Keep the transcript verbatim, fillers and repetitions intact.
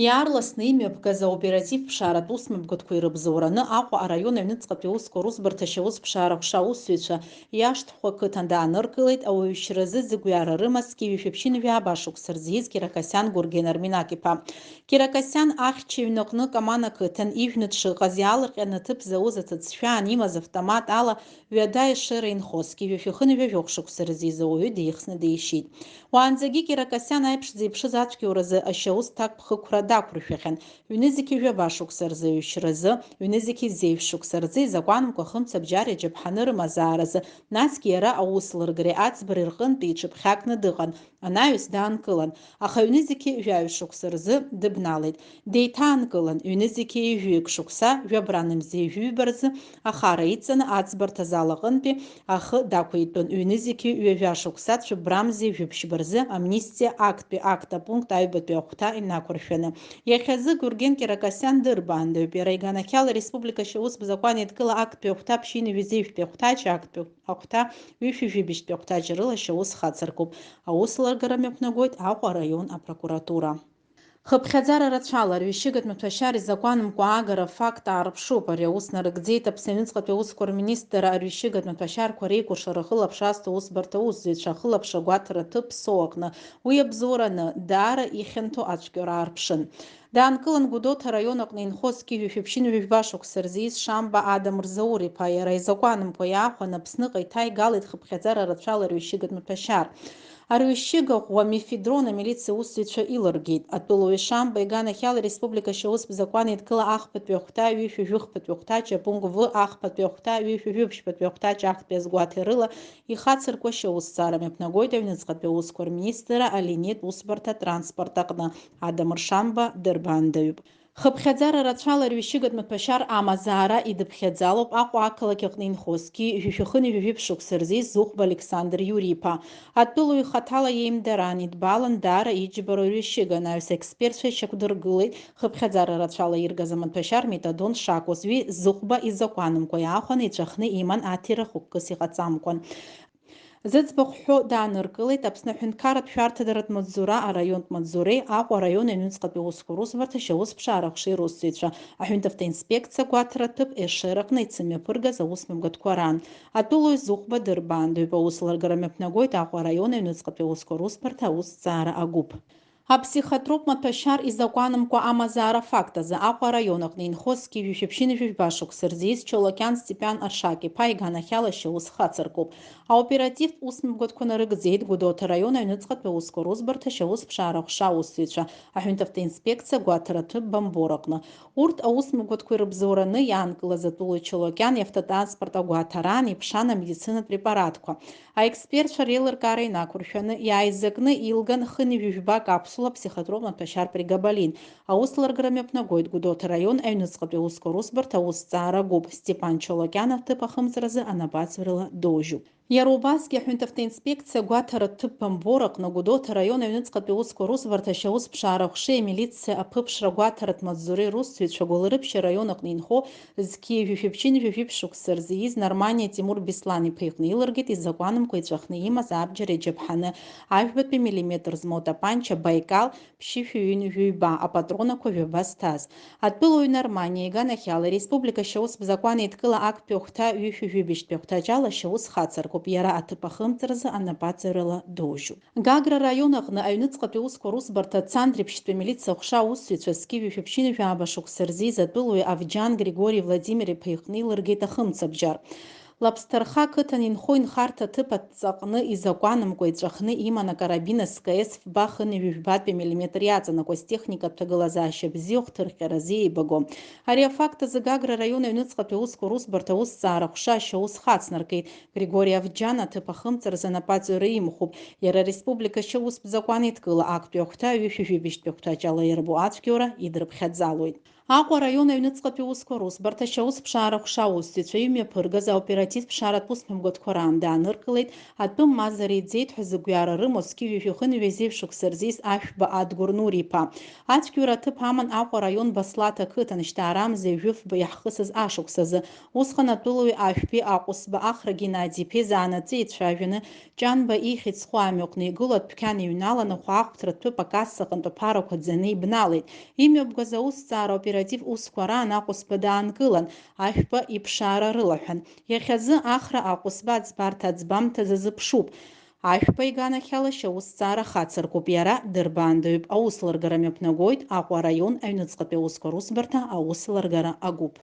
Иаарласны имҩаԥгаз аоператив ԥшааратә усмҩаԥгатәқәа ирыбзоураны Аҟәа араион аҩныҵҟатәи аусқәа русбарҭа ашьаусԥшаара ҟәша аусзуҩцәа Иашҭхәа ақыҭан дааныркылеит, ауаҩшьразы зыгәҩара рымаз зқьи жәшәи ԥшьынҩажәи жәаба шықәса рзы ииз Киракосиан Гурген Арминак-иԥа. Киракосиан ахьча иҩнаҟны Каман ақыҭан ижәны дшыҟаз иаалырҟьаны аҭыԥ зауз аҭыӡшәаан имаз автомат ала ҩада ешыра инхо, зқьи жәшәи хынҩажәи жәохә шықәса рзы ииз ауаҩы деихсны дишьит. Уаанӡагьы Киракосиан аиԥш дзеиԥшыз ацәгьоуразы ашьаус ҭакԥхықәра дақәыршәахьан, ҩнызқьи жәаба шықәса рзы, ҩшьразы, ҩнызқьи зеижә шықәса рзы изакәанымкәа ахымцабџьари аџьаԥҳани рымазааразы, насгьы иара аус лыргареи аӡбареи рҟынтәи иҽыԥхьакны дыҟан, анаҩс даанкылан, аха ҩнызқьи жәаҩа шықәса рзы дыбналеит. Деиҭаанкылан, ҩнызқьи ҩажәаҩык шықәса, жәабран мзеи жәаҩба рзы ахара иҵаны аӡбарҭа зал аҟынтәи ахы дақәиҭтәын, ҩнызқьи ҩажәа шықәса, цәыббра мзеи жәиԥшьба рзы амнистиа актәи акт апункт аҩбатәи ахәҭа инақәыршәаны. Иахьазы Гурген Киракосиан дырбаандаҩуп, иара иганахьала ареспублика ашьаус закәан еидкыла актәи ахәҭа ԥшьынҩажәи зеижәтәи ахәҭаҷ, актәи ахәҭа ҩышәи жәибжьтәи ахәҭаҷ рыла ашьаус хацыркуп. Аус лыргара мҩаԥнагоит Аҟәа араион апрокуратура. Хыԥхьаӡара рацәала арҩышьыгатә маҭәашьар изакәанымкәа аагара афакт аарԥшуп. Ари аус нарыгӡеит Аԥсны аҩныҵҟатәи аусқәа рминистрра арҩышьыгатә маҭәашьарқәа реикәыршара ахылаԥшра азҭо аусбарҭа аусзуҩцәа ахылаԥшра агәаҭаратә ԥсо аҟны. Уи абзоураны даара ихьанҭоу ацәгьоура аарԥшын. Даанкылан Гәдоуҭа араион аҟны инхо зқьи жәшәи ԥшьынҩажәи жәба шықәса рзы ииз Шамба Адам Рзаур-иԥа, иара изакәанымкәа иаахәаны Аԥсныҟа иҭааигалеит хыԥхьаӡара рацәала арҩышьыгатә маҭәашьар. Арҩышьыга ӷәӷәа мефедрон амилициа усзуҩцәа илыргеит. Атәылауаҩ Шамба иганахьала ареспублика ашьаустә закәан еидкыла ахԥатәи ахәҭа, ҩышәи жәыхԥатәи ахәҭаҷ, апункт В ахԥатәи ахәҭа, ҩышәи жәибжьтәи ахәҭаҷ ахьтәи азгәаҭеи рыла ихацыркуа ашьаусҭҵаара мҩаԥнагоит аҩныҵҟатәи аусқәа рминистрра алинеитә усбарҭа атранспорт аҟны, Адамыр Шамба дырбаандаҩуп. Хыԥхьаӡара рацәала арҩышьыгатә маҭәашьар амазаара идыԥхьаӡалоуп Аҟәа ақалақь аҟны инхо зқьи жәшәи хынҩажәи жәиԥшь шықәса рзы ииз Зыхәба Александр Иури-иԥа. Атәылауаҩ хаҭала иеимдараан идбалан даара иџьбароу арҩышьыга, анаҩс аекспертцәа ишьақәдыргылеит хыԥхьаӡара рацәала иргаз амаҭәашьар метадон шакәыз, уи Зыхәба изакәанымкәа иаахәаны иҵәахны иман аҭира хықәкыс иҟаҵамкәан. Зыӡбахә ҳәо дааныркылеит Аԥсны аҳәынҭқарратә шәарҭадаратә маҵзура араионтә маҵзуреи Аҟәа араион аҩныҵҟатәи аусқәа русбарҭа ашьаусԥшаара аҟәшеи русзуҩцәа, аҳәынҭавтоинспекциа агәаҭара ҭыԥ Ешыра аҟны ицымҩаԥыргаз аусмҩаԥгатәқәа раан. Атәылауаҩ Зыхәба дырбаандаҩуп, аус лыргара мҩаԥнагоит Аҟәа араион аҩныҵҟатәи аусқәа русбарҭа аусҭҵаара агәыԥ. Аԥсихотроп маҭәашьар изакәанымкәа амазаара афакт азы Аҟәа араион аҟны инхо зқьи жәшәи ԥшьынҩажәи жәба шықәса рзы ииз Чолокиан Степан Аршак-иԥа иганахьала ашьаус хацыркуп. Аоперативтә усмҩаԥгатәқәа нарыгӡеит Гәдоуҭа араион аҩныҵҟатәи аусқәа русбарҭа ашьаусԥшаара аҟәша аусзуҩцәа, аҳәынҭавтоинспекциа агәаҭара ҭыԥ Бамбор аҟны. Урҭ аусмҩаԥгатәқәа ирыбзоураны иаанкылаз атәылауаҩ Чолокиан иавтотранспорт агәаҭараан иԥшаан амедицинатә препаратқәа. Аекспертцәа реилыркаара инақәыршәаны, иааизакны илган хынҩажәи жәба капсула ԥсихотроп маҭәашьар прегабалин. Аус лыргара мҩаԥнагоит Гәдоуҭа араион аҩныҵҟатәи аусқәа русбарҭа аусҭҵаара агәыԥ. Степан Чолокиан аҭыԥ ахымҵразы анапаҵаҩрала доужьуп. Иара убасгьы аҳәынҭавтоинспекциа агәаҭара ҭыԥ Бамбор аҟны Гәдоуҭа араион аҩныҵҟатәи аусқәа русбарҭа ашьаусԥшаара аҟәшеи амилициа аԥыԥшра агәаҭаратә маҵзуреи русзуҩцәа Гәылрыԥшь араион аҟны инхо зқьи жәшәи ԥшьынҩажәи жәиԥшь шықәса рзы ииз Нарманиа Тимур Беслан-иԥа иҟны илыргеит изакәанымкәа иҵәахны имаз абџьар иџьаԥҳаны, ажәбатәи миллиметр змоу атапанча Байкал ԥшьышәи ҩынҩажәи ҩба, апатронақәа жәаба зҭаз. Атәылауаҩ Нарманиа иганахьала ареспублика ашьаустә закәан еидкыла актәи ахәҭа ҩышәи жәибжьтәи ахәҭаҷ ала ашьаус хацыркуп, иара аҭыԥ ахымҵразы анапаҵаҩрала доужьуп. Гагра раион аҟны аҩныҵҟатәи аусқәа русбарҭа Цандрыԥшьтәи амилициа аҟәша аусзуҩцәа зқьи жәшәи ԥшьынҩажәи жәаба шықәса рзы ииз атәылауаҩ Авџьан Григори Владимир-иԥа иҟны илыргеит ахымцабџьар. Лаԥсҭарха ақыҭан инхо инхарҭа аҭыԥ адҵаҟны изакәанымкәа иҵәахны иман акарабин СКС фба хынҩажәи жәбатәи миллиметр иаҵанакуаз техникатә ҭагылазаашьа бзиоу хҭырҟьаразы еибаго. Ари афакт азы Гагра араион аҩныҵҟатәи аусқәа русбарҭа аусҭҵаара аҟәша ашьаус хацнаркит. Григори Авџьан аҭыԥ ахымҵразы анапаҵаҩра имхуп. Иара ареспублика ашьаустә закәан еидкыла актәи ахәҭа ҩышәи жәибжьтәи ахәҭаҷ ала иарбоу ацәгьоура идырԥхьаӡалоит. Аҟәа араион аҩныҵҟатәи аусқәа русбарҭа ашьаусԥшаара ҟәша аусзуҩцәа имҩаԥыргаз аоперативтә ԥшааратә усмҩаԥгатәқәа раан дааныркылеит, атәым ма зыриӡеит ҳәа зыгәҩара рымоу зқьи жәшәи хынҩажәи зеижә шықәса рзы ииз Ашәба Адгәыр Нури-иԥа. Ацәгьоура аҭыԥ аман Аҟәа араион Баслаҭ ақыҭан, Шьҭаарамза ҩажәи фба иаҳхысыз ашықәсазы. Усҟан атәылауаҩ Ашәбеи Аҟәысба Ахра Геннади-иԥеи заанаҵы еицәажәаны, Ҷанба ихьӡ зху амҩаҟны игылоу адәқьан иҩналаны, хәаахәҭра ҭәыԥ акасса аҟынтә аԥарақәа ӡаны ибналеит. Имҩаԥгаз аусҭҵаара оператив усқәа раан Аҟәысба даанкылан, Ашәба иԥшаара рылаҳәан. Иахьазы Ахра Аҟәысба аӡбарҭа аӡбамҭазы зыԥшуп. Ашәба иганахьала ашьаусҭҵаара хацыркуп, иара дырбаандаҩуп, аусеилыргара мҩаԥнагоит Аҟәа араион аҩныҵҟатәи аусқәа русбарҭа аусеилыргара агәыԥ.